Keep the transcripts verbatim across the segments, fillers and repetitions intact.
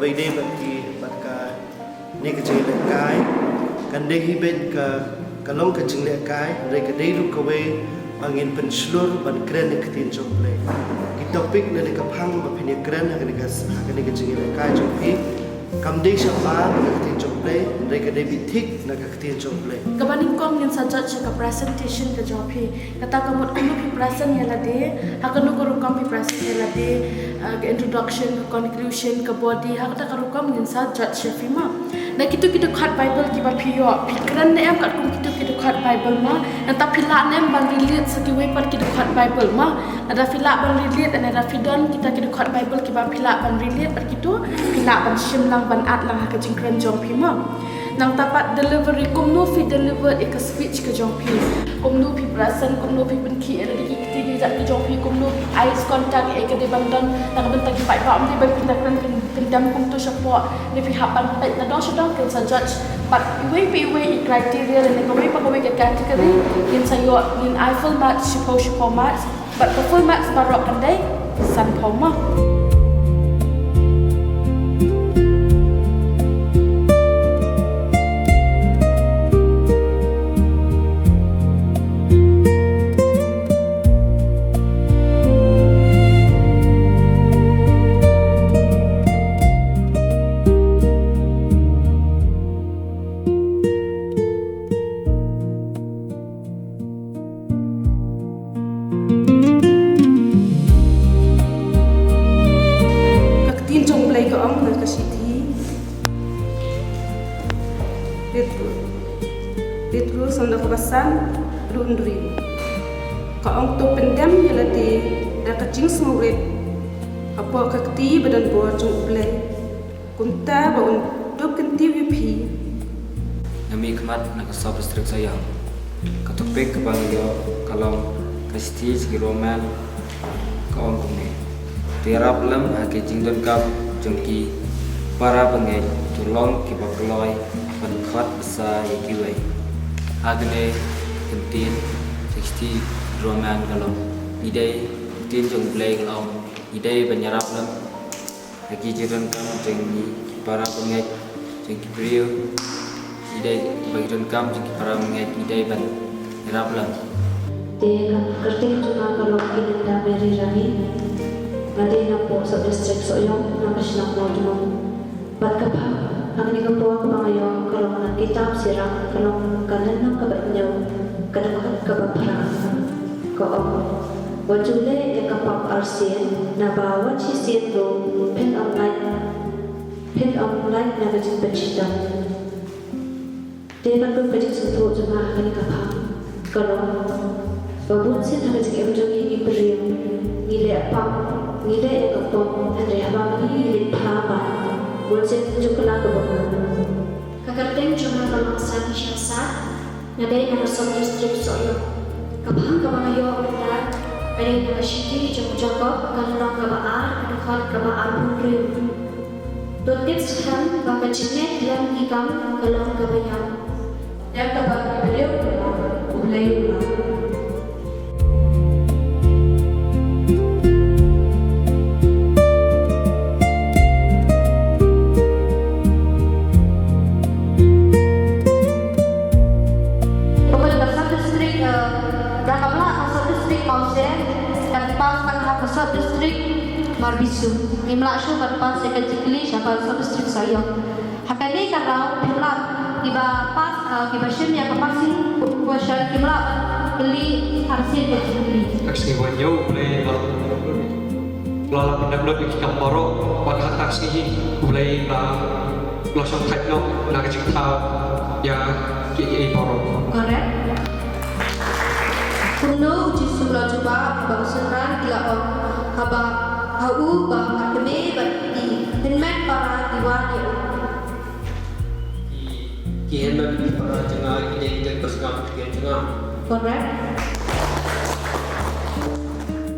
Ba ïadei bad ki, bad kane ka jingïalehkai, kan dei hi beit ka, ka long ka jinglehkai, hynrei ka dei ruh kawei ba ngin pynshlur ban kren ïa ka ktien jong U Blei. Ki topic lane ka phang ba phin ïakren ha kane ka, ha kane ka jingïalehkai jong phi, kam dei shabar na ka ktien jong U Blei, hynrei ka dei beit thik na ka ktien jong U Blei. Kaba nyngkong ngin sa judge ïa ka presentation ka jong phi. Kata ka mut kumno phi present ïa lade, ha kano ka rukom phi present ïa lade, ah, ka introduction, ka conclusion, ka body, ha kata ka rukom ngin sa judge ïa phi ma. Na kito ki dkhot Bible kiba phi ïoh, phi kren ne em katkum kito ki dkhot Bible ma. Nangta phi lah ne em ban relate sa kiwei pat ki dkhot Bible ma. Lada phi lah ban relate, lada phi don kita ki dkhot Bible kiba phi lah ban relate bad kito, phi lah ban shim lang ban add lang ha ka jingkren jong phi ma. Nangta pat delivery, kumno phi deliver ïa ka speech ka jong phi. Kumno phi present, kumno phi pynkhih ïa lade ki kti ki jait ki jong phi, kumno eye contact ïa ka dei ban don, na ka bynta ki paidbah ym dei ban pynda kren pyn, pyndem kumto shapoh. Ne phi hap ban peit na dong sha dong kin sa judge. Bad iwei pa iwei i criteria lane kawei pa kawei ka category kin sa ïoh, ngin ai full marks, shiphew shiphew marks. Bad ka full marks baroh kan dei sanphew ma. Ka ktien jong U Blei ka ong ha ka shithi Petru, Petru, syndah kaba san, ruh hynriew. Ka ong, to pyndem ïa lade da ka jingsngewrit hapoh ka kti ba donbor jong U Blei. Kumta ba un dup kyntiew ïa phi. Nga mih khmat na ka sub district Sohiong. Ka topic kaba nga ïoh ka long ka shithi sha ki Roman, ka ong kumne. To ïarap lem ha ki jingdonkam jong ki para bangeit, to long kiba kloi ban khot bsa ïa kiwei. Ha kane ka ktien sha ki shithi Roman ka long, ngi dei, ka ktien jong U Blei ka long, ngi dei ban ïarap lem ha ki jingdonkam jong ngi ki para bangeit, jong ki briew, ngi dei, ba ki donkam jong ki para bangeit ngi dei ban ïarap lem. Te ka kyrteng jong nga ka long Inanda Mary Rani. Nga dei na poh sub district Sohiong, na ka shnong Mawjmawng. Bad ka phang ha kane ka por kaba nga ïoh ka long na kitab Sirach, ka long ka lynnong kaba hynñiew, ka dkhot kaba phra. Ka ong, wat ju leh ïa ka pop arsien, naba wat shisien ruh phin ym lait, phin ym lait na ka jingpynshitom. Te katkum ka jingsngewthuh jong nga ha kane ka phang ka long ba bunsien ha ka jingim jong ngi ki briew ngi leh pop, ngi leh ïa ka pop, hynrei haba ma ngi ngi leit phla pat, bunsien ka jingkhlaiñ kaba bun. Ka kyrteng jong nga ka long Sani Shahzad. Nga dei na ka sub district Sohiong. Ka phang kaba nga ïoh mynta ka dei na ka shithi jong u Jakob, ka lynnong kaba ar, ka dkhot kaba arphew hynriew. To tip skhem ba ka jingngeit khlem ki kam ka long kaba ïap. Ïa kaba ki briew, U Blei u ïap. Ka sub district, eh, da ka mlak ka sub district Mawshynrut, kan pass tang ha ka sub district Mawryngkneng. Ngim lah shuh ban pass ïa ka jingkylli sha ka sub district Sohiong. Ha kane ka round, phim lah, kiba pass, eh, kiba shim ïa ka passing question, kim lah ban kylli arsien ka jingkylli. Ka sngi ba ñiew U Blei la, la, la pyndep lut ïa ki kam baroh, bad ha ka sngi U Blei la, la shongthait noh na ka jingthaw ïa kiei baroh. Correct. Kumno U Jisu u la jubab ba u synran ki la ong haba ha u ba ha kmie bad kti, hynmen para ki wan ïa u. Ki, ki hynmen ki para jong nga ki dei ki dei ba sngap ki jong nga. Correct.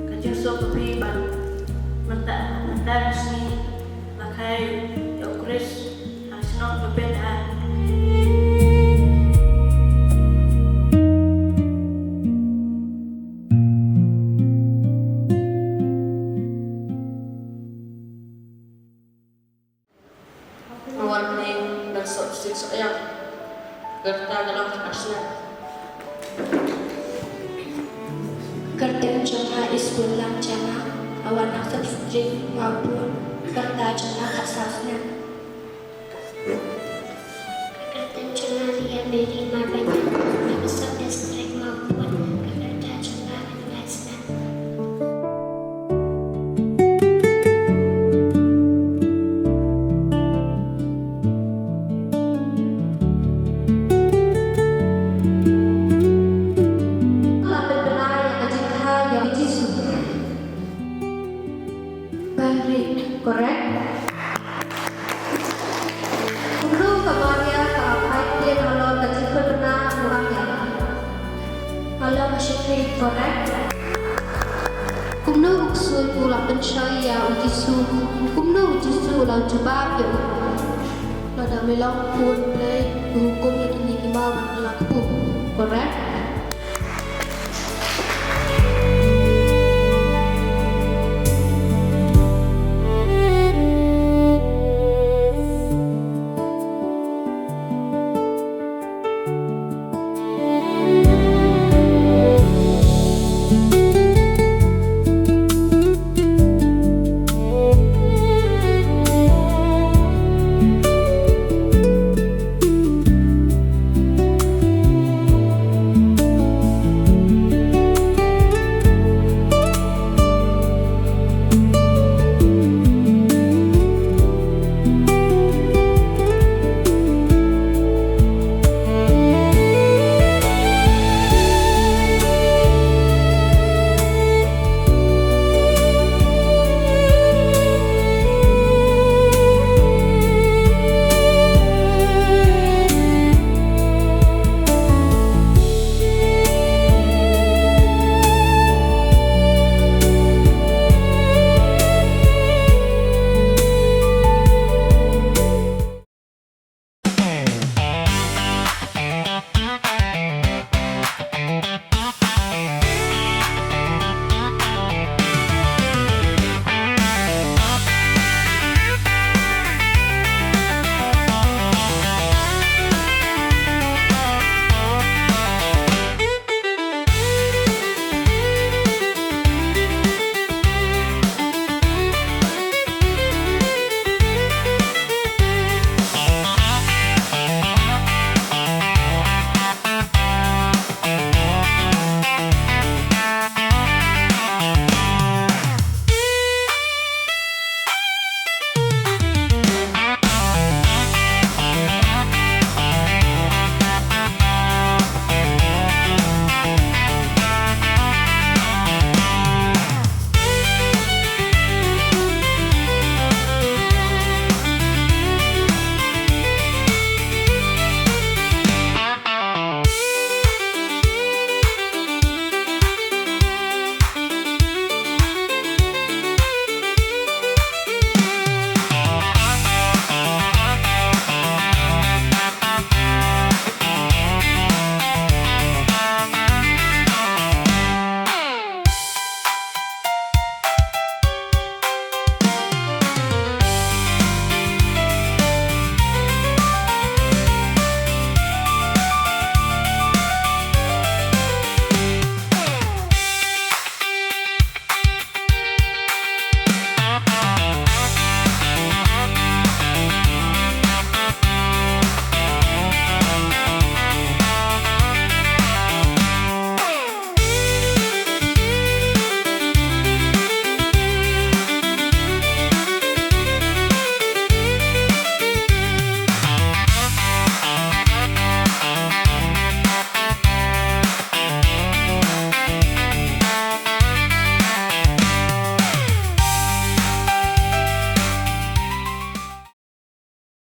Ka jingsuk ka phi ban mynta, mynta ka sngi la kha ïa U Khrist ha shnong Bethlehem. Sub District Sohiong. Ka rta ka long khatsan. Ka kyrteng jong nga Iskulam Jama, nga wan na Sub District Mawpud. Ka rta jong nga khatsan. Ka kyrteng jong nga Ria Mary Marbaniang, na ka Sub District Mawpud. Ka rta jong nga khatsan. La pynbna ïa ka jingkha ïa u Jisu. Bad rit, correct? Kumno ka Maria ka la phai ktien halor ka jingpynbna u angel? Halor ka shakri, correct? Kumno u ksuid u la pynshoi ïa u Jisu? Kumno u Jisu u la jubab ïa u? Lada me long u Khun u Blei, to hukum ïa kine ki maw ban kylla kpu, correct?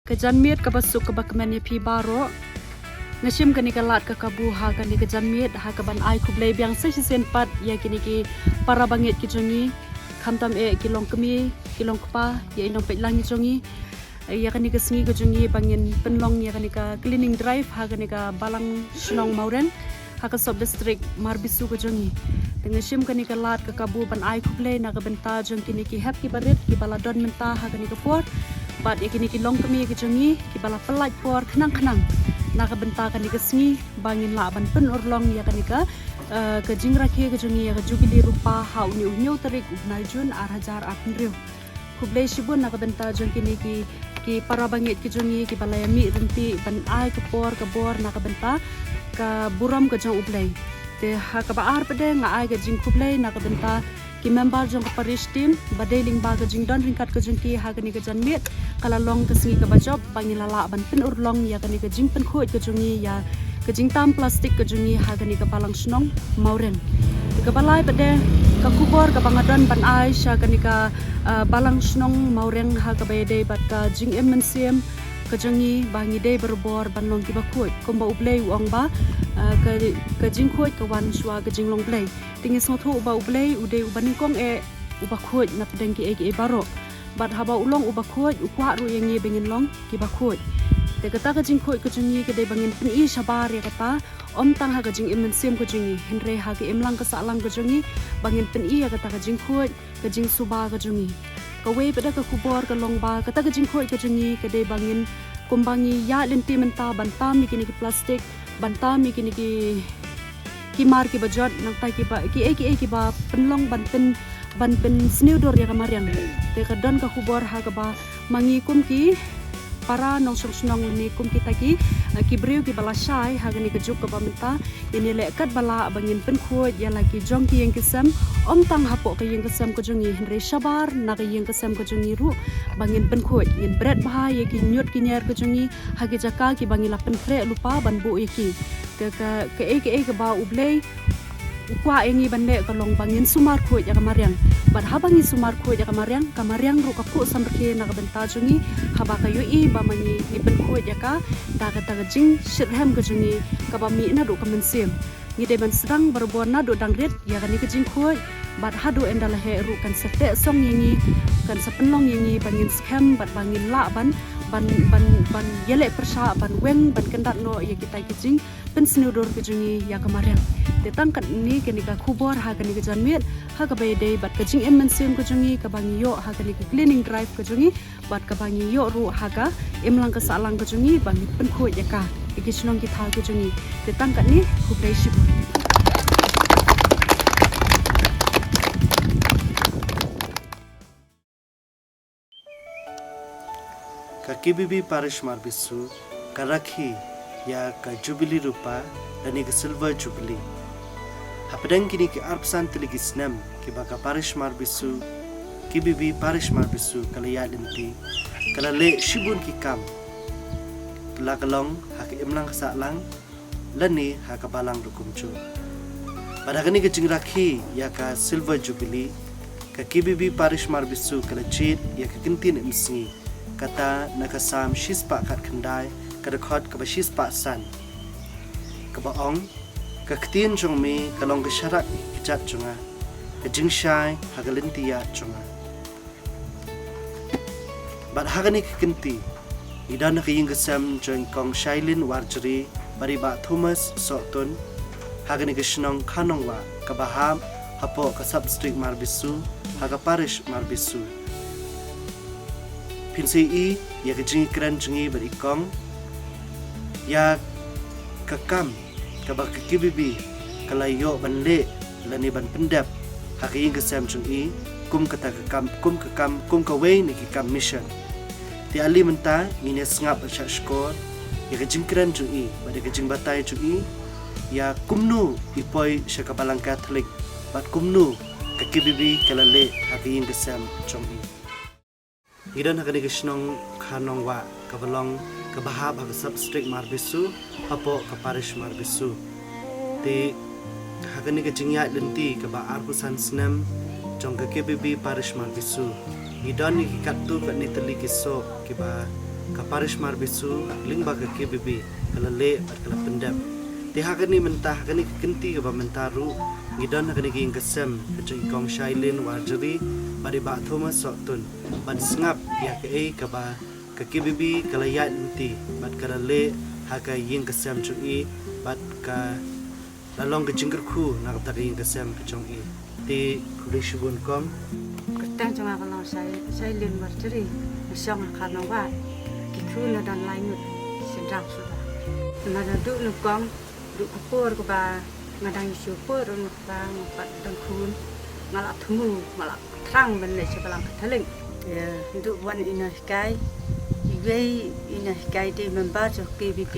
Ka janmiet kaba suk kaba kmen ïa phi baroh. Nga shim kane ka lad ka kabu ha kane ka janmiet ha kaban ai khublei biang sa shisien pat ïa kine ki para bangeit ki jong ngi, khamtam eh ki long kmie ki long kpa, ïa i nongpeitlang ki jong ngi. Ïa kane ka sngi ka jong ngi ba ngin pynlong ïa kane ka cleaning drive ha kane ka balang shnong Mawren, ha ka sub district Marbisu ka jong ngi. Te nga shim kane ka lad ka kabu ban ai khublei na ka bynta jong kine ki hep ki barit kiba la don mynta ha kane ka por. bad ïa kine ki longkmie ki jong ngi kiba la pyllait por khnang khnang na ka bynta kane ka sngi ba ngin lah ban pynurlong ïa kane ka, eh, ka jingrakhe ka jong ngi ïa ka Jubili Rupa ha une u hynñiew tarik u bnai Jun ar hajar arphew hynriew. Khublei shibun na ka bynta jong kine ki, ki para bangeit ki jong ngi kiba la ïa mih ryntih ban ai ka por ka bor na ka bynta ka burom ka jong U Blei. Te ha kaba ar pat de nga ai ka jingkhublei na ka bynta ki member jong ka parish team ba dei lyngba ka jingdon ryngkat ka jong ki ha kane ka janmiet ka la long ka sngi kaba jop ba ngi la lah ban pynurlong ïa kane ka jingpynkhuid ka jong ngi ïa ka jingtam plastik ka jong ngi ha kane ka balang shnong Mawreng. Kaba lai pat de ka khubor kaba nga don ban ai sha kane ka, ah, balang shnong Mawreng ha kaba ïadei bad ka jingim mynsiem ka jong ngi ba ngi dei barabor ban long kiba khuid kumba U Blei u ong ba, ah, ka, ka jingkhuid ka wan shuwa ka jinglong Blei. Te ngi sngewthuh ba U Blei u dei uba nyngkong eh uba khuid na pdeng kiei kiei baroh. Bad haba u long uba khuid u kwah ruh ïa ngi ba ngin long kiba khuid. Te kata ka jingkhuid ka jong ngi ka dei ba ngin pyni shabar ïa kata, ym tang ha ka jingim mynsiem ka jong ngi hynrei ha ka imlang ka sahlang ka jong ngi ba ngin pyni ïa kata ka jingkhuid ka jingsuba ka jong ngi. Kawei pat de ka khubor ka long ba kata ka jingkhuid ka jong ngi ka dei ba ngin kumba ngi ïaid lynti mynta ban tam ïa kine ki plastik, ban tam ïa kine ki, ki mar kiba jot, nangta kiba, kiei kiei kiba pynlong ban pyn, ban pynsniew dur ïa ka mariang. Te ka don ka khubor ha kaba ma ngi kum ki para nongshong shnong ne kum kita ki, eh, ki briew kiba la shai ha kane ka juk kaba mynta, ngin ïaleh katba lah ba ngin pynkhuid ïa la ki jong ki ïing ki sem, ym tang hapoh ka ïing ka sem ka jong ngi hynrei shabar na ka ïing ka sem ka jong ngi ruh ba ngin pynkhuid, ngin bret bha ïa ki ñiut ki ñier ka jong ngi ha ki jaka kiba ngi la pynkhreh lypa ban buh ïa ki. Ka, ka, kaei kaei kaba U Blei u kwah ïa ngi ban leh ka long ba ngin sumar khuid ïa ka mariang. Bad haba ngi sumar khuid ïa ka mariang, ka mariang ruh ka khuid samrkhie na ka bynta jong ngi haba ka ïohi ba ma ngi ngi pynkhuid ïa ka da kata ka jingshitrhem ka jong ngi kaba mih naduh ka mynsiem. Ngi dei ban sdang barabor naduh dang rit ïa kane ka jingkhuid. Bad haduh ynda la heh ruh kan sa teh song ïa ngi, kan sa pynlong ïa ngi ba ngin skhem bad ba ngin lah ban, ban, ban, ban ïaleh pyrshah, ban weng, ban kyndat noh ïa kita ki jingpynsniew dur ka jong ngi ïa ka mariang. Te tang katne kane ka khubor ha kane ka janmiet ha kaba ïadei bad ka jingim mynsiem ka jong ngi kaba ngi ïoh ha kane ka cleaning drive ka jong ngi. Bad kaba ngi ïoh ruh ha ka imlang ka sahlang ka jong ngi ba ngi pynkhuid ïa ka, ïa ki shnong ki thaw ka jong ngi. Te tang katne, khublei shibun. Ka K B B Parish Marbisu ka rakhe ïa ka Jubili Rupa lane ka Silver Jubilee. Hapdeng kine ki arphew san tylli ki snem kiba ka Parish Marbisu, K B B Parish Marbisu ka la ïaid lynti, ka la leh shibun ki kam, la ka long ha ka imlang ka sahlang lane ha ka balang ruh kumjuh. Bad ha kane ka jingrakhe ïa ka Silver Jubilee, ka K B B Parish Marbisu ka la jied ïa ka kyntien imsngi, kata na ka Salm shispah khatkhyndai, ka dkhot kaba shispah san, kaba ong: Ka ktien jong me ka long ka sharak ïa ki kjat jong nga, ka jingshai ha ka lynti ïaid jong nga. Bad ha kane ka kynti, ngi don ha ka ïing ka sem jong i Kong Shailin Warjri bad i Bah Thomas Sohtun, ha kane ka shnong Khanongwah kaba hap hapoh ka Sub-District Marbisu, ha ka Parish Marbisu. Phin sa ïohi ïa ka jingkren jong i bad i Kong ïa ka kam kaba ka K B B ka la ïoh ban leh lane ban pyndep ha ka ïing ka sem jong i, kum kata ka kam, kum ka kam, kum kawei na ki kam mission. Te ale mynta ngin ïa sngap bad shah shkor ïa ka jingkren jong i bad ïa ka jingbatai jong i ïa kumno i poi sha ka balang Katholik bad kumno ka K B B ka la leh ha ka ïing ka sem jong i. Ngi don ha kane ka shnong Khanongwah kaba long kaba hap ha ka Sub-District Marbisu, hapoh ka Parish Marbisu. Te ha kane ka jingïaid lynti kaba arphew san snem jong ka K B B Parish Marbisu, ngi don ïa ki katto katne tylli ki soh kiba ka Parish Marbisu lyngba ka K B B ka la leh bad ka la pyndep. Te ha kane mynta, ha kane ka kynti kaba mynta ruh, ngi don ha kane ka ïing ka sem ka jong i Kong Shailin Warjri bad i Bah Thomas Sohtun, ban sngap ïa kaei kaba ka K B B ka la ïaid lynti bad ka la leh ha ka ïing ka sem jong i, bad ka la long ka jingkyrkhu na kata ka ïing ka sem ka jong i. Te khublei shibun Kong. Kyrteng jong nga ka long Shai-, Shailin Warjri. Shong ha kha nang wa ki khun na don lai ngut ki sendang suda. Ma na du nukong du ka por ka ba nga dang isu por nukta nukta dang khun nga la thmu nga la thrang ban leh sha balang Katholik. Ya, du wan ina hikai iwei ina hikai de member jong K B B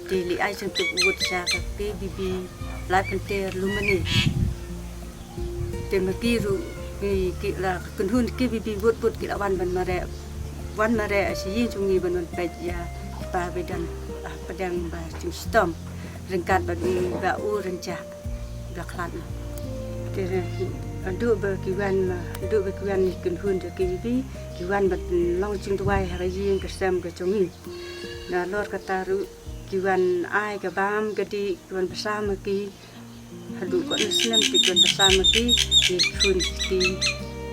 de li ai jong tu wut sha ka K B B lai penter lumani. Te ma ki ruh ki, ki la kynhun K B B wut wut ki la wan ban mareh, wan mareh sha ïing jong ngi ban wan peit ïa ki pa ba don ha pdeng ba jingshitom ryngkat bad ngi ba u rynjah ba khlad. Te adu ba ki wan ma adu ba ki wan ki kynhun jong K B B ki wan ban long jingduwai ha ka ïing ka sem ka jong ngi. Nalor kata ruh ki wan ai ka bam ka dih ki wan bsa ma ki. Haduh ka un snem ki wan bsa ma ki ki khun ki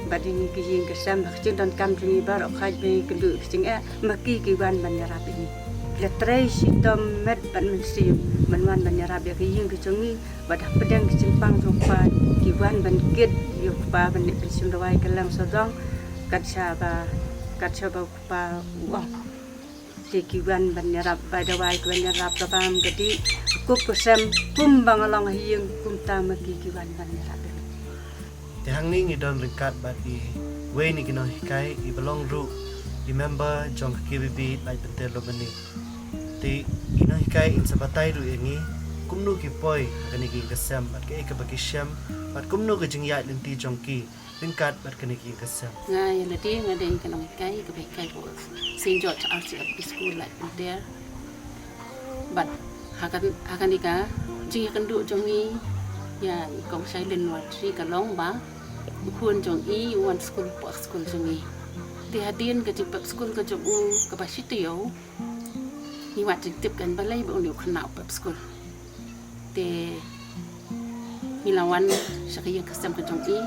bad ïa ngi ki ïing ki sem ha ka jingdonkam jong ngi baroh kha ba ngi kynduh ka jingeh ma ki ki wan ban ïarap ïa ngi. Ki la trei shitom met bad mynsiem ban wan ban ïarap ïa ka ïing ka jong ngi bad ha pdeng ka jingpang jong u kpa ki wan ban kit ïa u kpa ban leh pynshim dawai ka leng sawdong kat shaba kat shaba u kpa u ong. Te ki wan ban ïarap bai dawai ki wan ïarap ka bam ka dih ka kup ka sem kumba nga long ha ïing kumta ma ki ki wan ban ïarap. Te hangne ngi don ryngkat bad iwei na ki nonghikai iba long ruh i member jong ka K B B Laitpynter Lumani. Te i nonghikai in sa batai ruh ïa ngi kumno ki poi ha kane ka ïing ka sem bad kaei kaba ki shem bad kumno ka jingïaid lynti jong ki ryngkat bad kane ka ïing ka sem. Nga ïa lade nga dei ka nonghikai kaba hikai ha Saint George R C L P School Laitpynter. Bad ha kan ha kane ka jingïakynduh jong ngi ïa i Kong Shailin Wartri ka long ba u khun jong i u wan skul hapoh skul jong ngi. Te hadien ka jingpep skul ka jong u kaba shi taïew ngi wad jingtip kan balei ba une u khynnah u pep skul. Te ngi la wan sha ka ïing ka sem ka jong i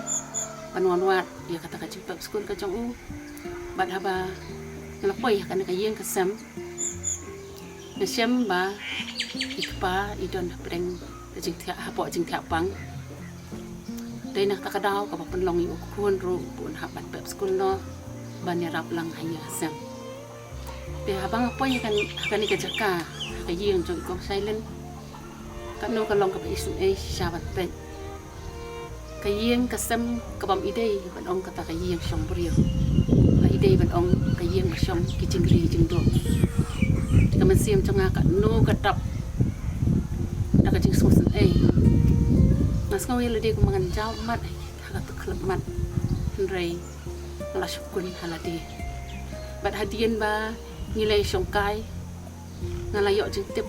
ban wan wad ïa kata ka jingpep skul ka jong u. Bad haba nga la poi ha kane ka ïing ka sem nga shem ba i kpa i don hapdeng ka jingthiah hapoh jingthiah pang. Dei na kata ka daw kaba pynlong ïa u khun ruh ba un hap ban pep skul noh ban ïarap lang ha ïing ha sem. Te haba nga poi ha kane ka jaka ha ka ïing jong i Kong Shailin. Katno ka long kaba isynei shisha ban peit. Ka ïing ka sem ka bym i dei ban ong kata ka ïing shong briew. Ka i dei ban ong ka ïing ba shong ki jingri jingduh. Te ka mynsiem jong nga katno ka dap da ka jingsngewsynei. Nga sngew ïa lade kumba ngan jaw mat ha kata ka khlem mat. Hynrei nga la shukun ha lade. Bad hadien ba ngi la ïashongkai nga la ïoh jingtip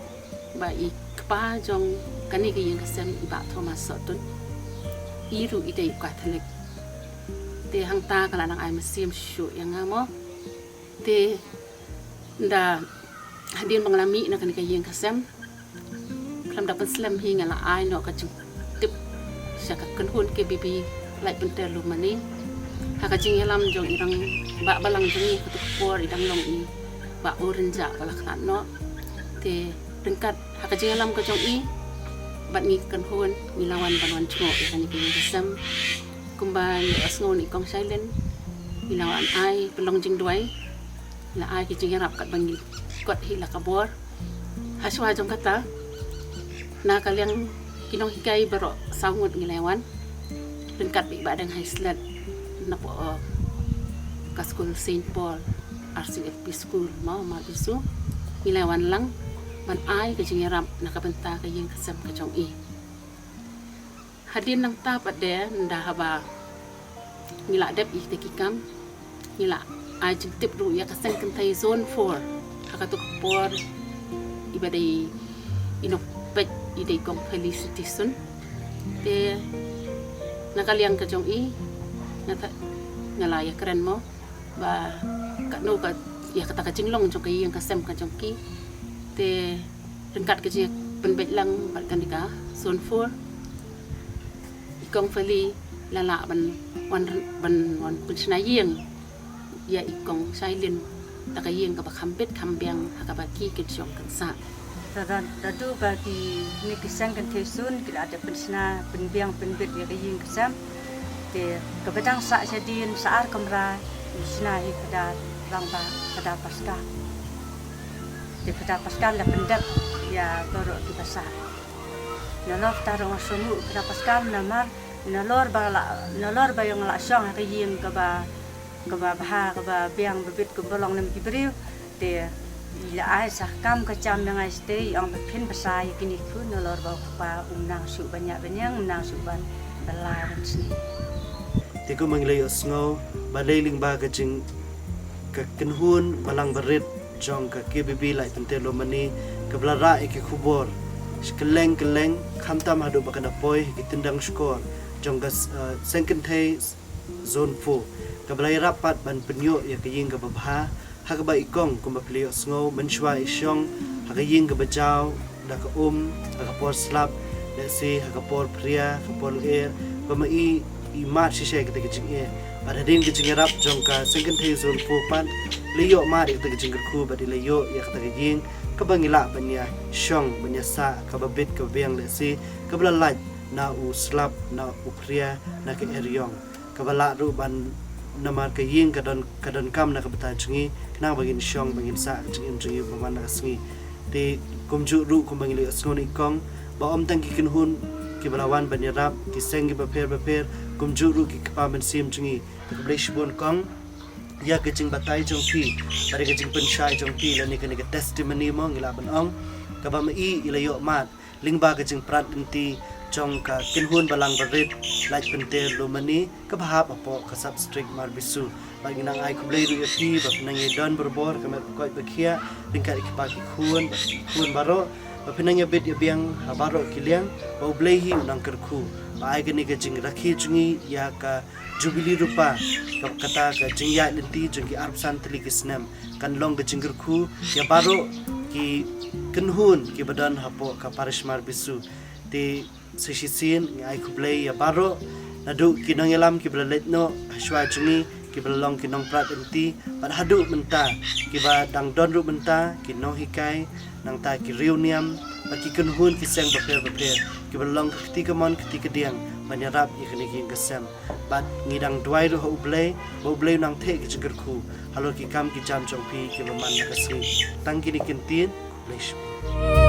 ba i kpa jong kane ka ïing ka sem i Bah Thomas Sohtun i ruh i dei u Katholik. Te hangta ka la nang ai mynsiem shuh ïa nga mo. Te nda hadien ba nga la mih na kane ka ïing ka sem khlem da pynslem hi nga la ai noh ka jingtip sha ka kynhun K B B Laitpynter Lumani ha ka jingïalam jong i rangbah balang jong ngi ha katu ka por i dang long i Bah Urinjah ba la khlad noh. Te ryngkat ha ka jingïalam ka jong i bad ngi kynhun ngi la wan ban wan jngoh ïa kane ka ïing ka sem. Kumba ngi ïohsngew na i Kong Shailin ngi la wan ai pynlong jingduwai. La ai ki jingïarap katba ngi kot hi la ka bor. Hashwa jong kata na ka liang ki nonghikai baroh saw ngut ngi la wan ryngkat bad i Bah Deng Haislet napoh ka skul Saint Paul R C L P School Mawbisu. Ngi la wan lang ban ai ka jingïarap na ka bynta ka ïing ka sem ka jong i. Hadien nangta pat de nda haba ngi la dep ïa kita ki kam ngi la ai jingtip ruh ïa ka seng kynthei zone four ha katu ka por iba dei i nongpeit i dei Kong Felicity Sun. Te na ka liang ka jong i nga la ïakren mo ba katno ka ïa kata ka jinglong jong ka ïing ka sem ka jong ki. Te ryngkat ka jingpynbeit lang bad kane ka zone four i Kong Feli la lah ban wan ban wan pynshna ïing ïa i Kong Shailin da ka ïing kaba kham bit kham biang ha kaba ki kin shong kin sah. Te da da du ba kine ki seng kynthei zone ki la dep pynshna pynbiang pynbit ïa ka ïing ka sem. Te kaba dang sah shadien sha ar kamra ki shna hi ka dar. Ba Phada Paskal. Te Phada Paskal la pyndep ïa baroh kiba sah. Nalor ta rong shuh Phada Paskal namar nalor ba la, nalor ba ïong la shong ha ka ïing kaba, kaba bha, kaba biang ba bit, kaba long lem ki briew. Te i la ai sa kam ka jam ïa ngi shatei, i ong ba phin bsa ïa kine ki khun nalor ba u kpa um nang shuh ban ïaid ban ïeng, um nang shuh ban bylla ban sni. Te kumba ngi la ïohsngew ba lei lyngba ka jing, ka kynhun balang barit jong ka K B B Laitumkhrah Lum Mane kaba la rah ïa ki khubor kylleng kylleng, khamtam haduh ba kan da poi ha ki tyndang shkor jong ka, eh, Seng Kynthei Zone four, kaba la ïarap pat ban pynïoh ïa ka ïing kaba bha, ha kaba i kong kumba phi la ïohsngew mynshuwa i shong ha ka ïing kaba jaw da ka um, ha ka por slap, lehse ha ka por phria, ha ka por lyer, ba ma i, i mad shisha ïa kata ka jingeh. Bad hadien ka jingïarap jong ka Seng Kynthei Zone four pat, la ïoh mad ïa kata ka jingkyrkhu bad i la ïoh ïa kata ka ïing kaba ngi lah ban ïa shong, ban ïa sah, kaba bit kaba biang, lehse kaba la lait na u slap, na u phria, na ka eriong, kaba lah ruh ban, namar ka ïing ka don, ka donkam na ka bynta jong ngi, khnang ba ngin shong, ba ngin sah ka jingim jong ngi ba man la ka sngi. Te kumjuh ruh kumba ngi la ïohsngew na i kong, ba ym tang ki kynhun kiba la wan ban ïarap, ki seng kiba pher bapher, kumjuh ruh ki kpa mynsiem jong ngi. Te khublei shibun kong ïa ka jingbatai jong phi, bad ïa ka jingpynshai jong phi, lane kane ka testimony mo ngi lah ban ong, kaba ma i, i la ïoh mad lyngba ka jingprat lynti jong ka kynhun balang barit Laitumkhrah Lum Mane, kaba hap hapoh ka sub-district Marbisu. Bad ngi nang ai khublei ruh ïa phi ba phi nang ïa don barabor, ka met ka koit ba khiah, ryngkat ïa ki kpa ki khun, bad ki khun baroh, ba phi nang ïa bit ïa biang ha baroh ki liang, ba U Blei hi u nang kyrkhu, ba ai kane ka jingrakhe jong ngi ïa ka Jubili Rupa, ka, kata ka jingïaid lynti jong ki arphew san tylli ki snem, kan long ka jingkyrkhu ïa baroh ki kynhun kiba don hapoh ka parish Marbisu. Te sa shisien ngi ai khublei ïa baroh, naduh ki nongïalam kiba la leit noh ha shuwa jong ngi, kiba la long ki nongprat lynti, bad haduh mynta, kiba dang don ruh mynta, ki nonghikai, nangta ki riewniam, bad ki kynhun ki seng bapher bapher, kiba la long ka kti kamon kti kadiang ban ïarap ïa kane ka ïing ka sem. Bad ngi dang duwai ruh ha U Blei, ba U Blei u nang theh ka jingkyrkhu halor ki kam ki jam jong phi kiba man la ka sngi. Tang kine ki ktien, khublei shibun.